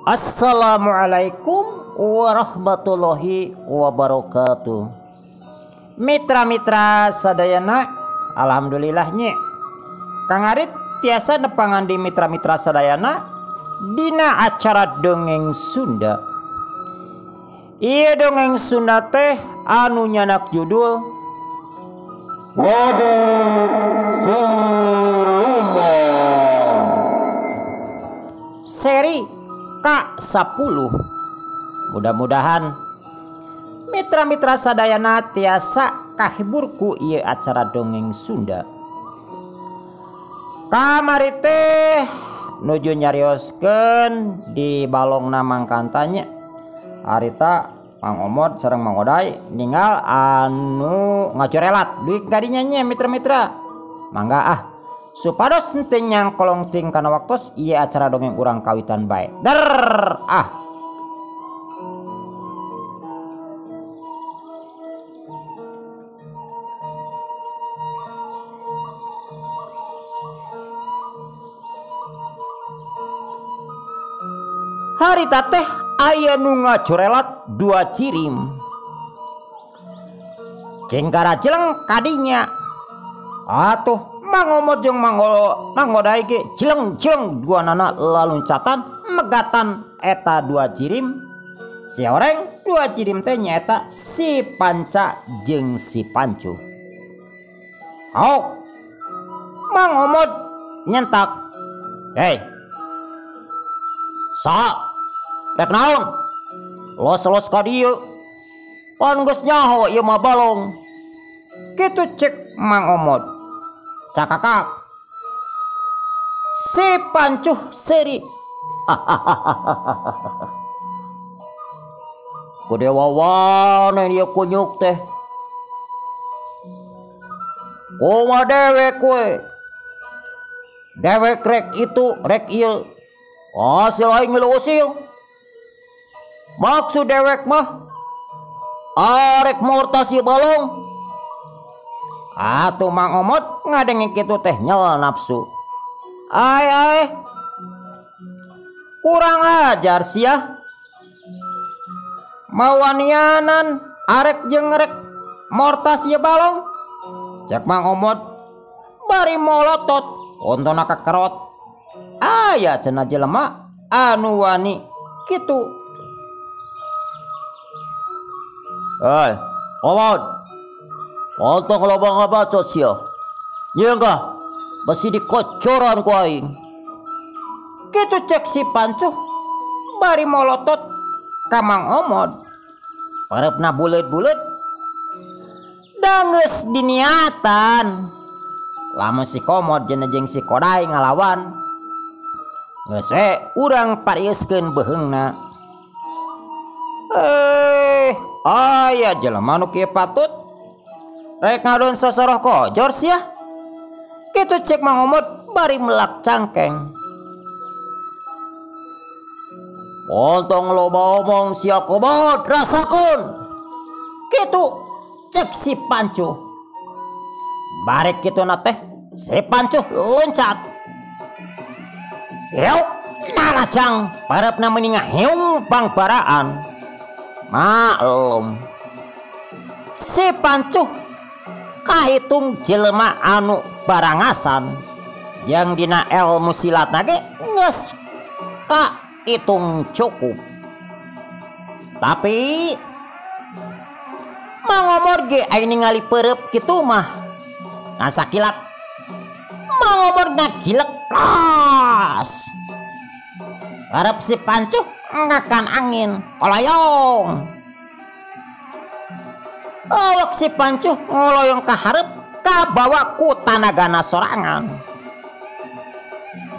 Assalamualaikum warahmatullahi wabarakatuh. Mitra-mitra sadayana, alhamdulillahnya Kang Arit tiasa nepangan di mitra-mitra sadayana dina acara dongeng Sunda. Ieu dongeng Sunda teh anu nyanak judul Waduh Siluman seri K10. Mudah-mudahan mitra-mitra sadayana tiasa kahibur ku ieu acara dongeng Sunda. Kamari teh nuju nyarioskeun di balongna mangkantanya. Harita Mang Omod sareng Mang Oday ninggal anu ngacorelat duit kadinya nya mitra-mitra. Mangga ah supados henteu nyangkolong ting kana waktos ieu acara dongeng urang kawitan bae. Der ah. Harita teh aya nu ngacorelat dua cirim. Cengkara jeleng kadinya. Atuh Mang Omod jeung Mang Oday ge jeleng-jeleng dua nana laluncatan megatan eta dua cirim. Si oreng dua cirim teh nyaeta si Panca jeung si Pancu. Hauk. Mang Omod nyentak. "Hei. Sa rek naon? Los-los ka dieu. Pan geus nyaho ieu mah balong." Kitu cek Mang Omod. Cakakak. Si Pancuh seri. Gede wawane ieu kunyuk teh. Kumaha dewek we? Dewek rek itu rek ieu. Hasil aing milu usil. Maksud dewek mah arek mortas ieu balong. Atuh Mang Omod ngadenge kitu teh nyel nafsu. Ai ai. Kurang ajar sia. Mawanianan arek jeung rek mortas ieu balong. Cek Mang Omod bari molotot ontona kakerot. Aya cenah jelema anu wani kitu. Hei, Omod. Potong loba ngabacot sia. Nyeungkah besi dikocoran ku aing. Kitu cek si Pancuh bari molotot ka Mang Omod. Pareupna buleut-buleut da geus diniatan. Lamun si Komod jeung si Koday ngalawan, geus we urang pariuskeun beuheungna. Aya jelema nu kieu patut rek ngadon sosoroh kojor sia. Kitu cek Mang Omod bari melak cangkeng. Pontong loba omong sia Komod, rasakeun. Kitu cek si Pancuh. Barek kitu na teh si Pancuh loncat. Heuk narajang pareupna meni ngaheung pangbaraan. Maklum si Pancuh kahitung jelema anu barangasan yang dina ilmu silatna ge geus kahitung cukup. Tapi Mang Omod ge aya ningali peureub kitu mah ngasakilat. Mang Omod ngagilek los. Harap si Pancuh ngakan angin koloyong. Awak si Pancuh ngoloyong ka hareup kabawa ku tanagana sorangan.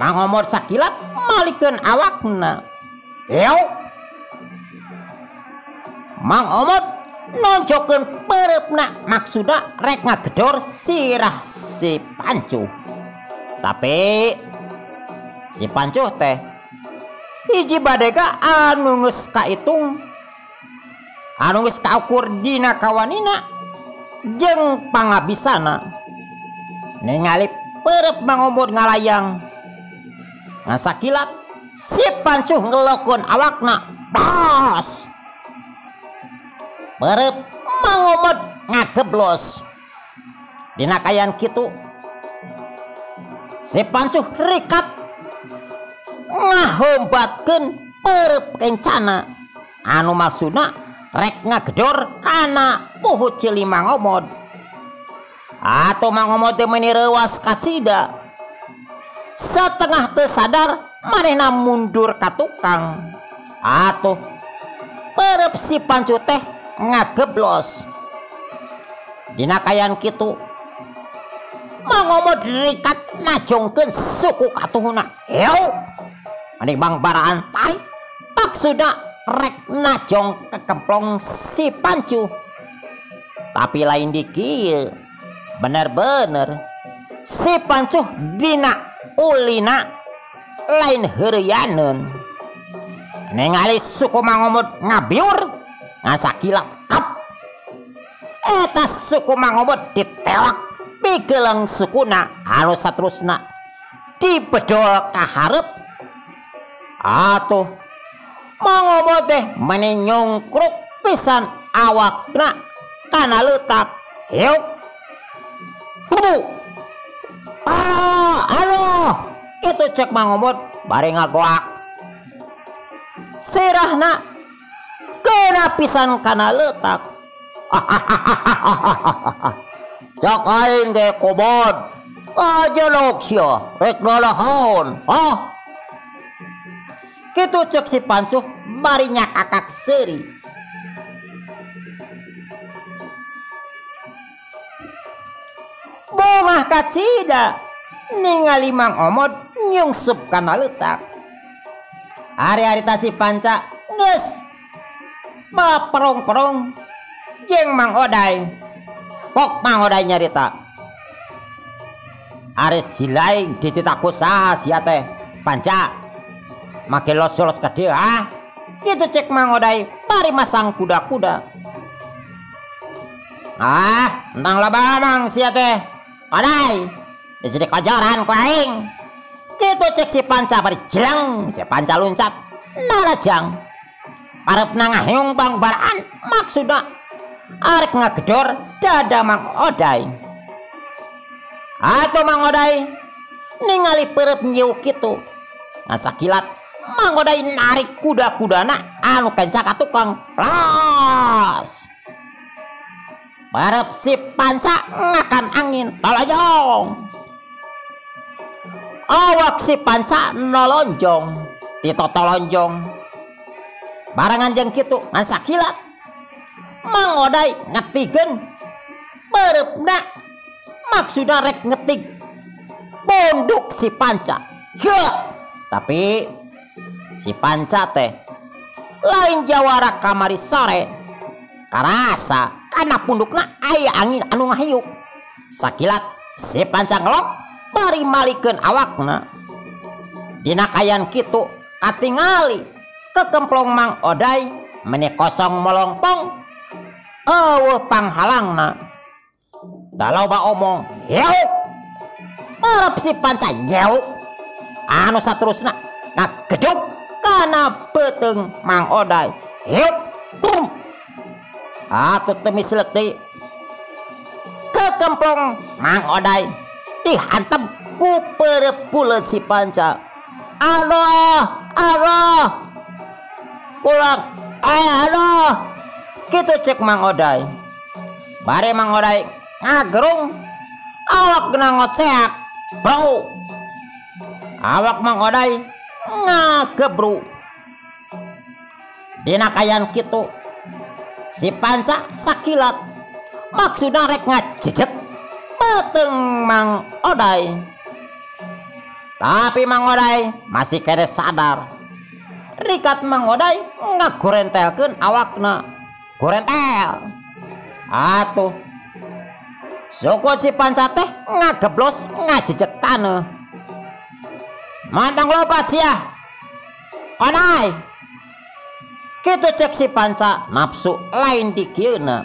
Mang Omod sakilat malikeun awakna. Euk. Mang Omod nonjokeun peureupna maksudna rek ngagedor sirah si Pancuh. Tapi si Pancuh teh hiji badega anu geus kaitung, anu geus kaukur dina kawanina jeung pangabisana. Ningali peureub Mang Omod ngalayang ngasakilat Si Pancuh ngelokeun awakna. Bos. Berep Mang Omod ngageblos. Dina kaayaan kitu si Pancuh rikat ngahombatkeun perep kencana anu maksudna rek ngagedor kana puhut ceuli Mang Omod. Atau Mang Omod teh meuni reuwas kasida. Setengah teu sadar manehna mundur ka tukang. Atuh perep si Pancuh teh ngageblos. Dina kaayaan kitu Mang Omod rikat najongkeun suku katuhuna. Heu. Mani bang baraan tarik maksudna rek najong kekemplong si Pancuh. Tapi lain di kieu. Bener-bener si Pancuh dina ulina lain heureuyaneun. Ningali suku Mang Omod ngabiur ngasakilap kap. Eta suku Mang Omod ditelak pigeleng sukuna anu saterusna dibedol ka hareup. Atuh Mang Omod teh meni nyungkruk pisan awakna kana leutak. Hiuk. Bu. Ah, aduh. Itu cek Mang Omod bari ngagoak. Sirahna kena pisan kana leutak. Cak aing ge kobod. Ajelok sia rek nalahaon. Hah? Kitu cek si Pancuh bari nyakakak seuri. Bongah kacida ningali Mang Omod nyungsup kana leutak. Ari-ari ta si Panca geus baperong-perong jeung Mang Oday. Pok Mang Oday nyarita. Aris jilaing dititah ku saha sia teh Panca. Make los-los ka dieu ha. Kitu cek Mang Oday bari masang kuda-kuda. Ah, entang loba mang sia teh. Oday, jadi kajaran ku aing. Kitu cek si Panca bari jlang, si Panca luncat narajang. Parepna ngaheung bangbaraan maksudna arek ngagedor dada Mang Oday. Atuh Mang Oday ningali perep nyiuk kitu. Ngasakilat Mang Oday narik kuda-kudana anu kenca ka tukang. Plas. Parep si Panca ngakan angin tolojong. Awak si Panca nolonjong, titotolonjong. Barengan jeung kitu ngasakilat Mang Oday ngetigeun perepna maksudna rek ngetig ponduk si Panca. Heuh. Tapi si Panca teh lain jawara kamari sore. Karasa kana pundukna aya angin anu ngahiuk. Sakilat si Panca ngelok bari malikeun awakna. Dina kaayaan kitu katingali kekemplong Mang Oday meni kosong molongpong eueuh panghalangna. Da loba omong, yeuk. Parep si Panca nyeuk. Anu saterusna ngagedug kana beuteung Mang Oday. Yeuk. Bum. Atuh teu mislek deui. Kekemplong Mang Oday dihantem ku perep buleut si Panca. Aduh, aduh. Kurang, aduh. Kitu cek Mang Oday. Bare Mang Oday ngagerung awak gena ngoceak. Bro. Awak Mang Oday ngagebru. Dina kaayaan kitu si Panca sakilat maksudna rek ngajejeg beuteung Mang Oday. Tapi Mang Oday masih kene sadar. Rikat Mang Oday ngagorentelkeun awakna. Gorentel. Atuh suku si Panca teh ngageblos ngajejeg taneuh. Mantang lopat sia. Konai. Kitu cek si Panca nafsu lain dikieuna.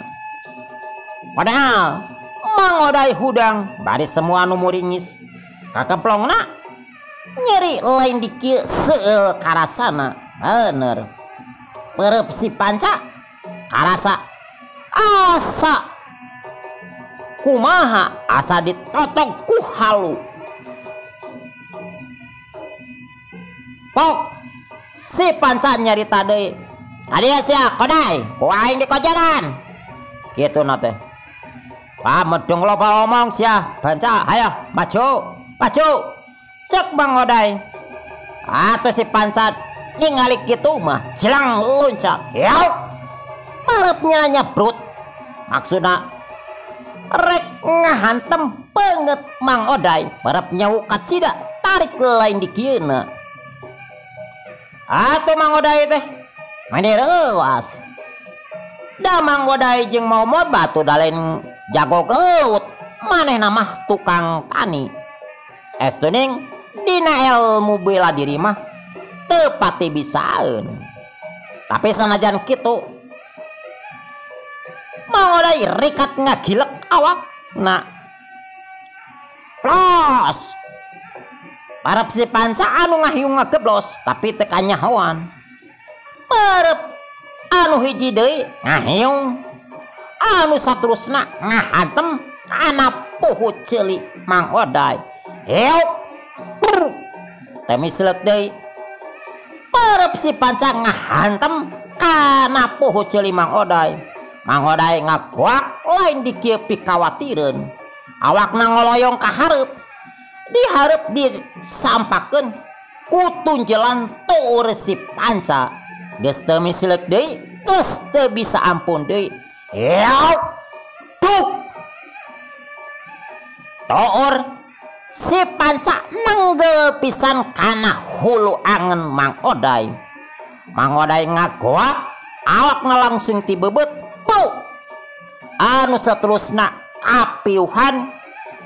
Padahal Mang Oday hudang bari semua nu muringis. Kakemplongna nyeri Nyeri lain di kieu seueul karasana. Bener. Perep si Panca karasa asa kumaha asa ditotog ku halu. Pok si Panca nyarita deui. Kadieu sia Kodai, ku aing dikojaran. Kitu na teh. Wah medung loba omong sia Panca, hayo maju, maju. Cek Mang Odai. Atuh si Panca ningali kitu mah jelang loncat. Yauk. Parep nyalanya brut. Maksudna rek ngahantem peungeut Mang Odai, parep nyau kacida tarik lain di kieuna. Atuh Mang Odai teh mani reuas. Da Mang Odai jeung Momod batu da lain jago gelut, manehna mah tukang tani. Estuning dina ilmu bela diri mah teu pati bisaeun. Tapi sanajan kitu Mang Odai rikat ngagilek awakna. Plos. Parep si Panca anu ngahiung ngageblos tapi teu kanyahoan. Parep anu hiji deui ngahiung. Anu saterusna ngahantem kana puhu ceuli Mang Odai. Heuk. Teh misleuk deui. Parep si Panca ngahantem kana puhu ceuli Mang Odai. Mang Odai ngagoak lain di kieu pikawatireun. Awakna ngoloyong ka hareup. Dihareup disampakeun ku tunjelan tuur si Panca. Geus teu misleuk deui, geus teu bisa ampun deui. Heuk. Duk. Tuur si Panca nenggel pisan kana hulu angen Mang Odai. Mang Odai ngagoak, awakna langsung tibebeut. Bau. Anu saterusna kapiuhan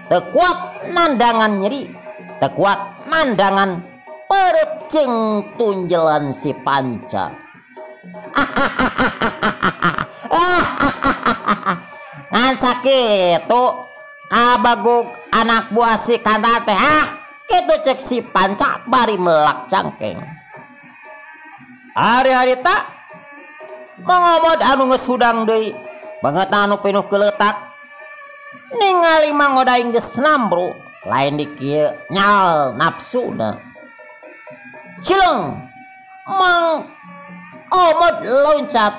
teu kuat nandangan nyeri, teu kuat nandangan perep jeung tunjelan si Panca. Ngan sakitu kabagug anak buah si Kandal teh, ah kitu cek si Panca bari melak cangkeng. Ari-ari ta Mang Omod anu geus hudang deui, banget anu pinuh keletak. Ningali Mang Odai geus nambru, lain di kieu nyal nafsuna. Cileng Mang Omod loncat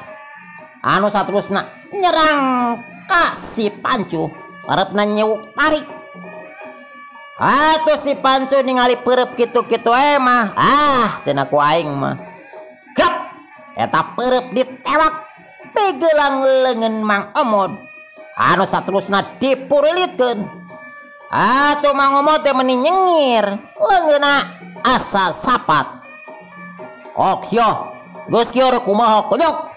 anu saterusna nyerang ka si Pancu, parepna nyewuk tarik. Atuh si Pancu ningali perep kitu-kitu mah, ah cenah ku aing mah. Gap eta perep ditewak pegelang leungeun Mang Omod. Anu saterusna dipurilitkeun. Atuh Mang Omod teh meni nyengir, leungeunna asa sapat. Ok sia, geus kieu rek kumaha konyok.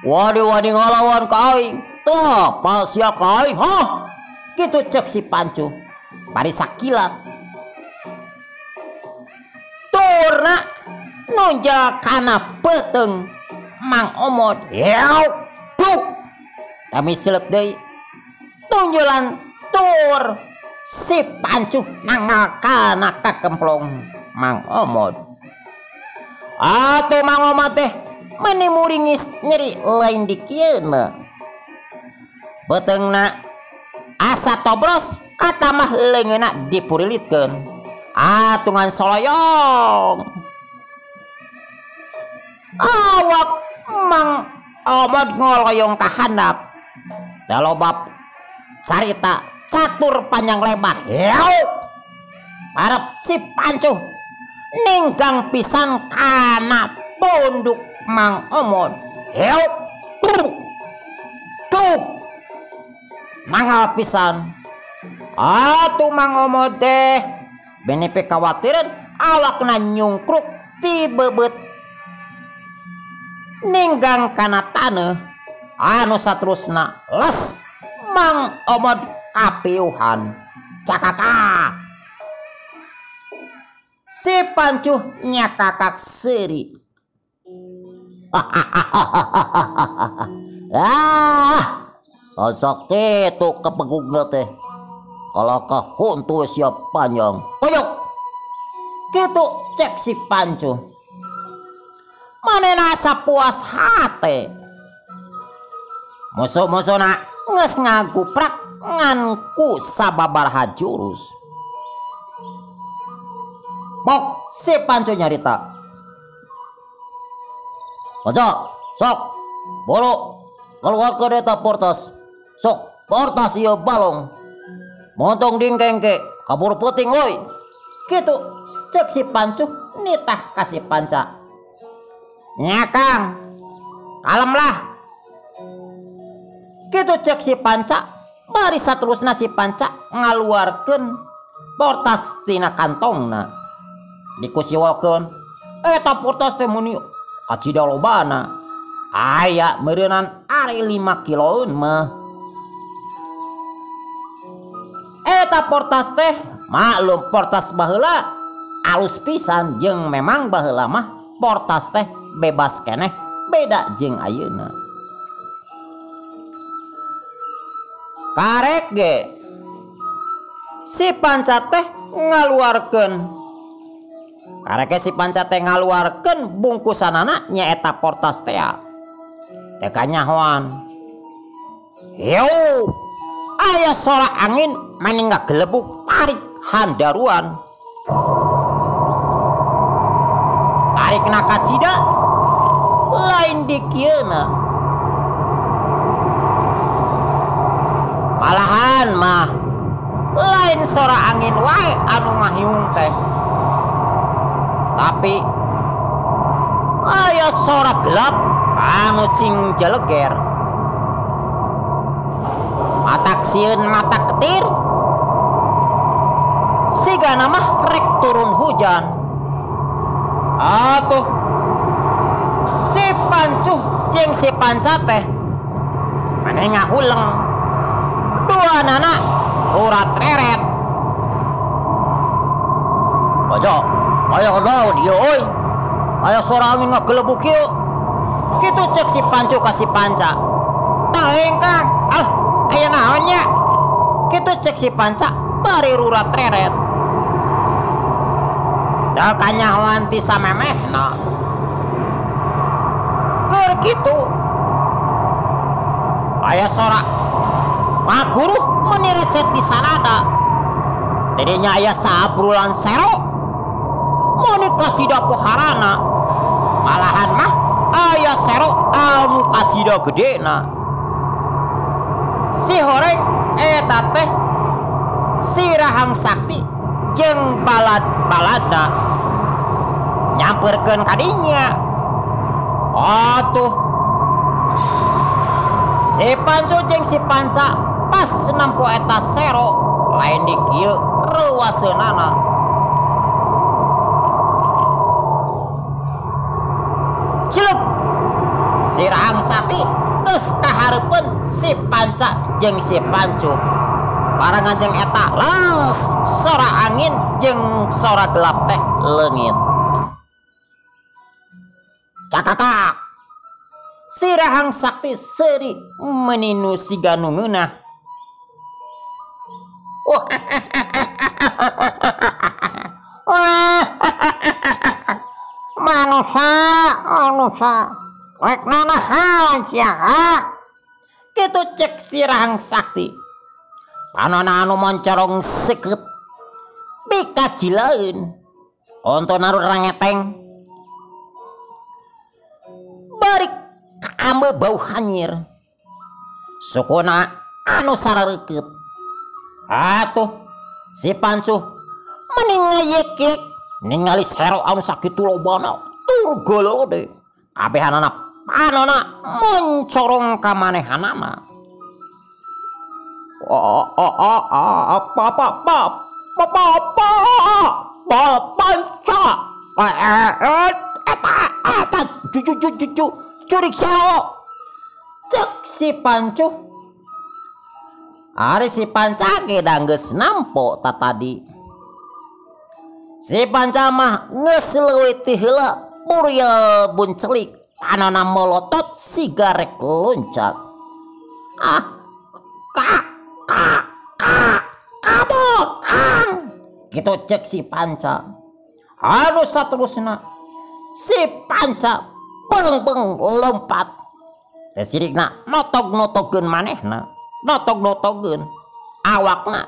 Wani-wani ngalawan ka aing. Tah, pas sia ka aing, hah? Kitu cek si Pancu. Bari sakilat. Turna nunjal kana peuteung Mang Omod. Yauk, duk. Kami silek deui. Tunjulan tur si Pancu nanggal kana kakemplong Mang Omod. Atuh Mang Omod teh meni muringis nyeri lain di kieuna. Beuteungna asa tobros katamah leungeunna dipurilitkeun. Atuh ngan soloyong. Awak Mang Omod ngoloyong ka handap. Da loba carita catur panjang lebar. Yauk. Parep si Pancu ninggang pisan kana punduk Mang Omod. Yauk. Duk. Mangal pisan. Atuh Mang Omod teh bene pikawatireun awakna nyungkruk ti bebeut ninggang kana taneuh. Anu saterusna les Mang Omod kapiuhan. Cakakak. Si Pancuh nyakakak seuri. Ah, asa kitu kepegugna teh. Kalakah huntu sia panjang. Koyok. Kitu cek si Pancu. Manehna asa puas hate. Musuh-musuhna geus ngaguprak ngan ku sababaraha jurus. Bok si Pancu nyarita. Panca, sok boro keluarkeun eta portas. Sok portas ieu balong. Montong dingkengke kabur peuting euy. Kitu cek si Pancu nitah ka si Panca. Nya Kang, kalem lah. Kitu cek si Panca, bari saterusna si Panca ngaluarkeun portas tina kantongna. Dikusiwalkeun, eta portas teh meuni kacida lobana. Aya meureunan ari 5 kiloeun mah. Eta portas teh maklum portas baheula alus pisan jeung memang baheula mah portas teh bebas keneh beda jeung ayeuna. Karek ge si Panca teh ngaluarkeun. Karek ge si Panca teh ngaluarkeun bungkusanana nyaeta portas teh. Teh kanyahoan. Yo, aya sora angin maning ngagelebuk tarik handaruan. Tarikna kacida lain dikieuna. Malahan mah lain sora angin wae anu ngahiung teh. Tapi aya sora gelap anu cing jeleger. Matak sieun mata ketir. Sigana mah rek turun hujan. Atuh si Pancuh jeung si Panca teh maneh ngahuleng. Dua nana urat reret. Panca, aya naon ieu euy? Aya sora angin ngagelebuk ieu. Kitu cek si Pancu ka si Panca. Teuing Kang, ah aya naon nya? Kitu cek si Panca bari rurat reret. Da kanyahoan ti samemehna. Keur kitu aya sora ngaguruh meuni recet di sarada. Tadinya aya saabrulan sero meuni kacida poharana. Malahan mah aya sero anu kacida gedena. Si horeng eta teh si Rahang Sakti jeung balad-baladna nyamperkeun kadinya. Atuh si Pancu jeung si Panca pas nempo eta sero lain di kieu reuwaseunana. Ciluk si Rahang Sakti geus kahareupeun si Panca jeung si Pancu. Barengan jeung eta les sora angin jeung sora gelap teh leungit. Cakakak si Rahang Sakti seuri meninu siga nu ngeunah. Manusia, manusia, rek nanahan sia ha? Kitu cek si Rahang Sakti. Panona anu moncorong seukeut bikagilaeun. Ontona rangeteng. Bari kaambe bau hanyir. Sukuna anu sarareukeut. Atuh si Pancuh meni ngayekek ningali sero anu sakitu lobana tur golode. Kabehanana panona moncorong ka manehanana. Apa apa apa apa apa Panca eta eta cucu cucu curik sero cek si Pancuh. Ari si Panca ge da geus nampo ta tadi. Si Panca mah geus leuwih ti heula buriel buncelik panona molotot siga rek loncat. Ah ka ka ka kabur Kang. Kitu cek si Panca. Anu saterusna si Panca beung-beung lompat. Teh sirikna notog-notogeun manehna, notog-notogeun awakna.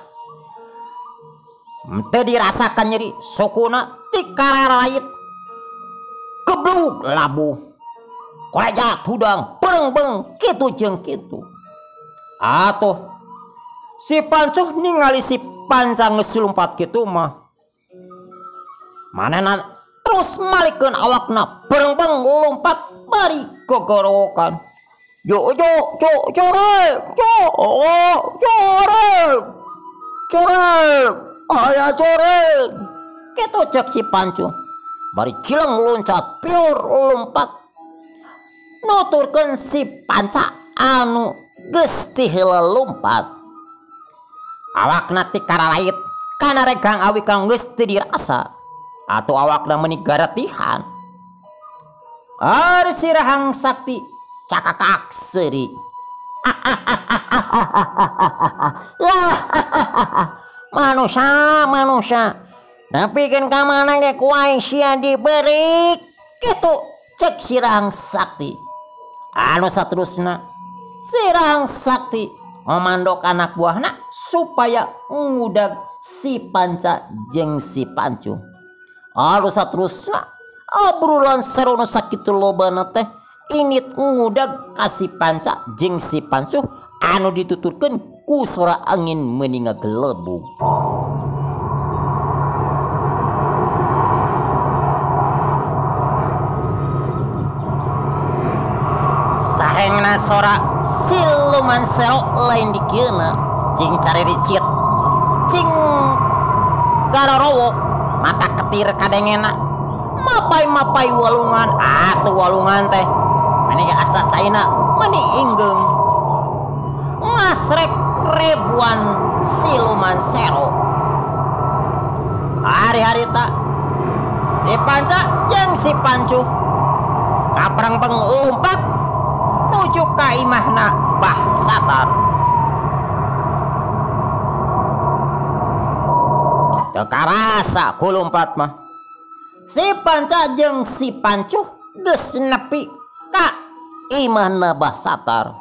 Teu dirasakan nyeri sukuna tikararait. Geblug labuh. Korejat hudang beung-beung kitu jeung kitu. Atuh si Pancuh ningali si Panca geus lumpat kitu mah. Manehna terus malikeun awakna beung-beung lompat bari gogorowokan. Yo yo yo joreng yo joreng joreng aya joreng kitu cek si Pancuh. Bari cileng loncat piur lompat nuturkeun si Panca anu geus ti heula lompat. Awakna ti kararait kana regang awi kang geus teu dirasa atau awakna meuni garetihan. Ari si Rahang Sakti cakakak seuri. Manusia manusia nepikeun ka mana ge ku aing sia diberi kitu cek si Rahang Sakti. Anu saterusna si Rahang Sakti ngomandok anak buahna supaya ngudag si Panca jeung si Pancuh. Anu saterusna obrolan seru nu sakitu lobana teh init ngudag ka si Panca jeung si Pancuh anu dituturkeun ku sora angin meuni ngagelebug. Sahengna sora siluman sero lain dikieuna cing cariricit cing garorowok mata ketir kadengena mapai-mapai walungan atuh walungan teh meni asa caina meni inggeung ngasrek ribuan siluman sero. Hari-hari tak si Panca jeung si Pancuh kaprengpeng lompat nuju ka imahna Bah Satar. Teu karasa ku lumpat mah. Si Panca jeung si Pancuh geus nepi ka imahna Bah Satar.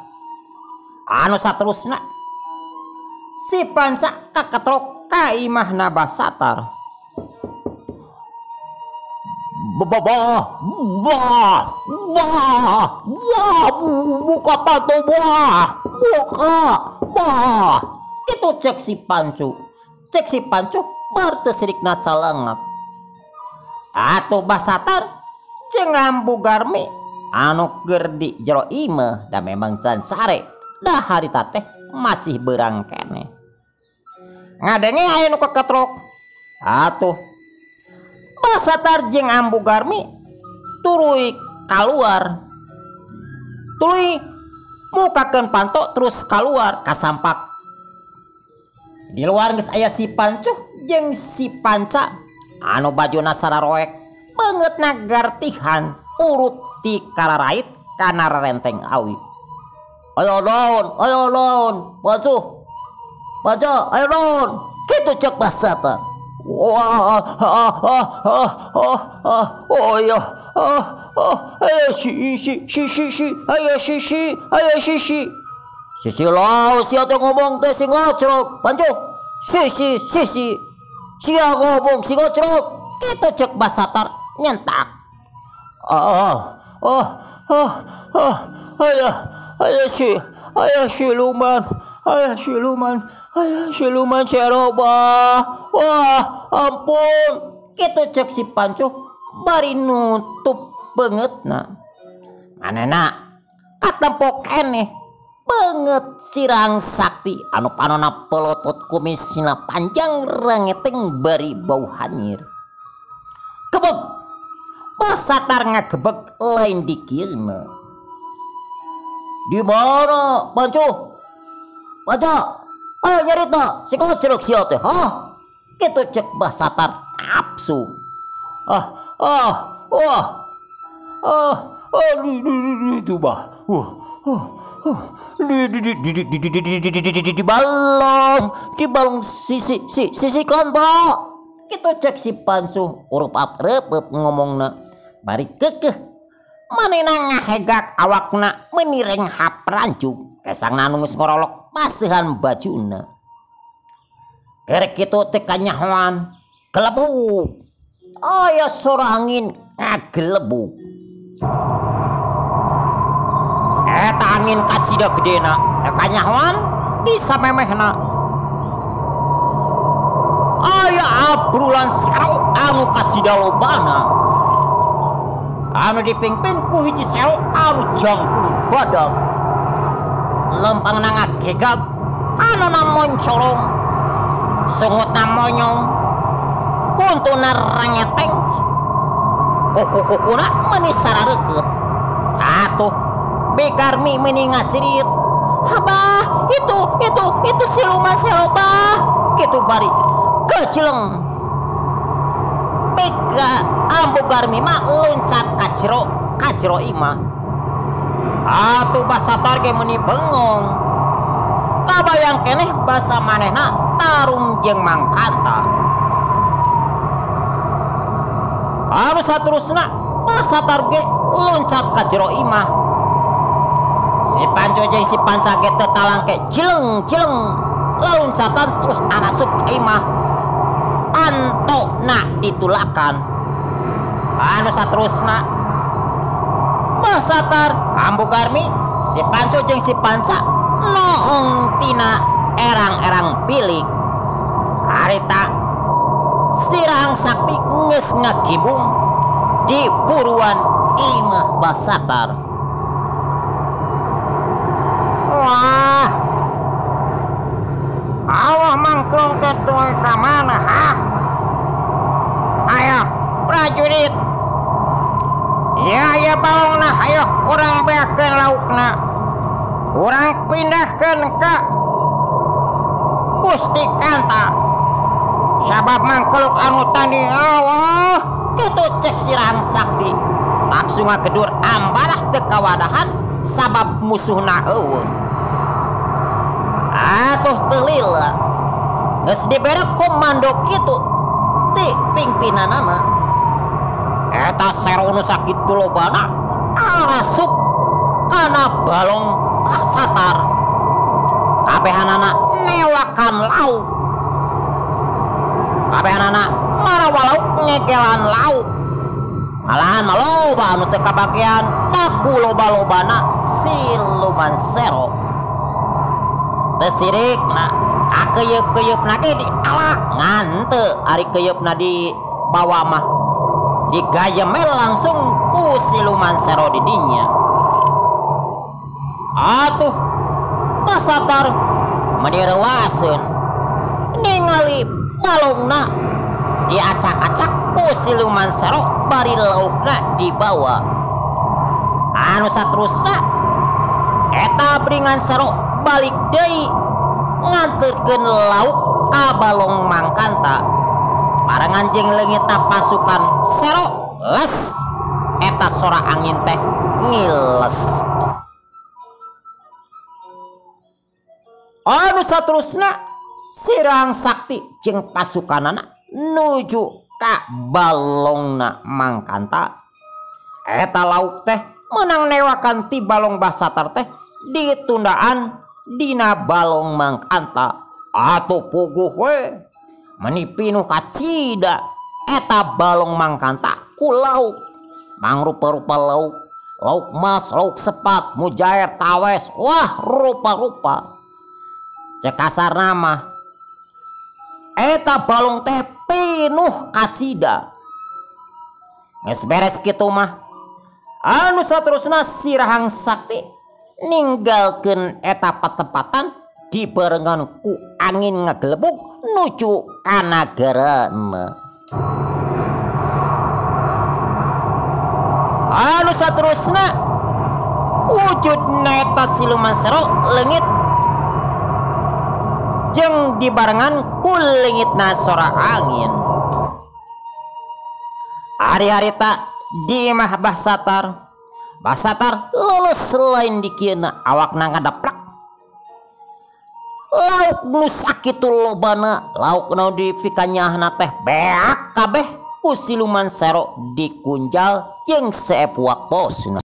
Anu saterusna si Panca kaketrok ka imahna Bah Satar. Bah bah bah bah bah buka pantu bah buka bah kitu cek si Pancuh. Cek si Pancuh bar teu sirikna calangap. Atuh Bah Satar jeung Ambu Garmi anu keur di jero imah da memang can sare da harita teh masih beurang keneh. Ngadenge aya nu keketrok. Atuh Bah Satar jeung Ambu Garmi tuluy kaluar. Tuluy mukakeun panto terus kaluar kasampak. Di luar geus aya si Pancuh jeung si Panca anu bajuna sararoek beungeutna gartihan urut ti kararait kana rerenteng awi. Ayo naon Pancuh Panca ayo naon kitu cek Bah Satar. Wah, ah, ah, ah, ah, ah, oh ya, ah, ah, ayo si, si, si, si, si, ayo si, si, ayo si, si, si, si lau, sia teh ngomong teh si ngocrok, Pancuh, si, si, si, si, sia ngomong si ngocrok, kitu cek Bah Satar nyentak. Ah, ah, ah, ah, ayo, ayo si, ayo siluman, ayo siluman, ayo siluman seroba. Wah, ampun. Kitu cek si Pancuh bari nutup beungeutna. Manehna katempo keneh beungeut si Rahang Sakti anu panona pelotot kumisna panjang rangeteng bari bau hanyir. Gebeg. Bah Satar ngagebeg lain dikieuna. Di mana Pancuh? Panca, ayo nyarita si kocrok sia teh, hah? Kitu cek Bah Satar nafsu. Ah, ah, wah, ah, ah, di bah, wah, di balong, di balong sisi sisi sisi kanto. Kitu Kitu cek si Pancuh urup apreup ngomongna bari keukeuh manehna ngahegak awakna meuni renghap rancug kesangna anu geus ngorolok paseuhan bajuna. Keur kitu teh kanyahoan gelebug aya sora angin ngagelebug. Eta angin kacida gedena teh kanyahoan bisa memehna. Aya abrulan sero anu kacida lobana anu dipingpin ku hiji sero anu jangkung badag lempangna ngagegag anona moncorong sungutna monyong huntuna rangeteng kuku-kukuna meuni sarareukeup. Atuh Begarmi meuni ngacirit, "Abah, itu siluman sero bah." Kitu bari kecileng. Bega Ambu Garmi mah loncat ka jero imah. Atuh Basatar ge meuni bengong. Kabayang keneh basa manehna tarung jeung Mangkanta. Anu saterusna Basatar ge loncat ka jero imah. Si Panco jeung si Panca ge teu talangke cileng-cileng loncatan terus arasup ka imah. Antona ditulakan. Anu saterusna Basatar Ambu Garmi si Panco jeung si Panca noong tina erang-erang bilik. Harita Sirang Sakti geus ngagibung di buruan imah Basatar. Wah, awah mangklong teh tuai ka mana hah? Ayo prajurit, ya ya balongna, ayo urang beakeun laukna, urang pindahkeun ka Gusti Kanta. Sabab mangkeluk anu tadi Allah kitu cek Sirang Sakti langsung ngagedur ambarah teu kawadahan sabab musuhna eueuh. Atuh teu lila geus dibere komando kitu ti pimpinanana. Eta sero nu sakitu lobana arasup kana balong Basatar. Kabehanana newakan lauk, kabehanana marawa lauk ngegelan lauk. Malahan mah loba anu teu kabagian daku loba-lobana siluman sero. Teu sirikna kakeuyeuk-keyeupna ge diala ngan teu ari keyeupna dibawa mah digayem langsung ku siluman sero di dinya. Atuh Basatar meuni reuaseun ningali balongna diacak-acak ku siluman sero bari laukna dibawa. Anu saterusna eta bringan sero balik deui nganterkeun lauk ka balong Mangkanta. Barengan jeung leungitna pasukan sero les eta sora angin teh ngiles. Anu saterusna Sirang Sakti jeung pasukanana nuju ka balongna Mangkanta. Eta lauk teh menang newakan ti balong Basatar teh ditundaan dina balong Mangkanta. Atuh puguh we meuni pinuh kacida eta balong Mangkanta ku lauk mangrupa-rupa lauk, lauk mas, lauk sepat, mujair, tawes, wah rupa-rupa. Cek kasarna mah eta balong teh pinuh kacida. Geus beres kitu mah anu saterusna Sirahang Sakti ninggalkeun eta patempatan dibarengan ku angin ngagelebug nuju ka nagarana. Anu saterusna wujudna eta siluman sero leungit jeung dibarengan ku leungitna sora angin. Ari-harita di imah Basatar, Basatar lulus lain dikieuna awakna ngadaplak. Lauk nu sakitu lobana, lauk nu dipikanyaahna teh beak kabeh ku siluman sero dikunjal jeung seep waktosna.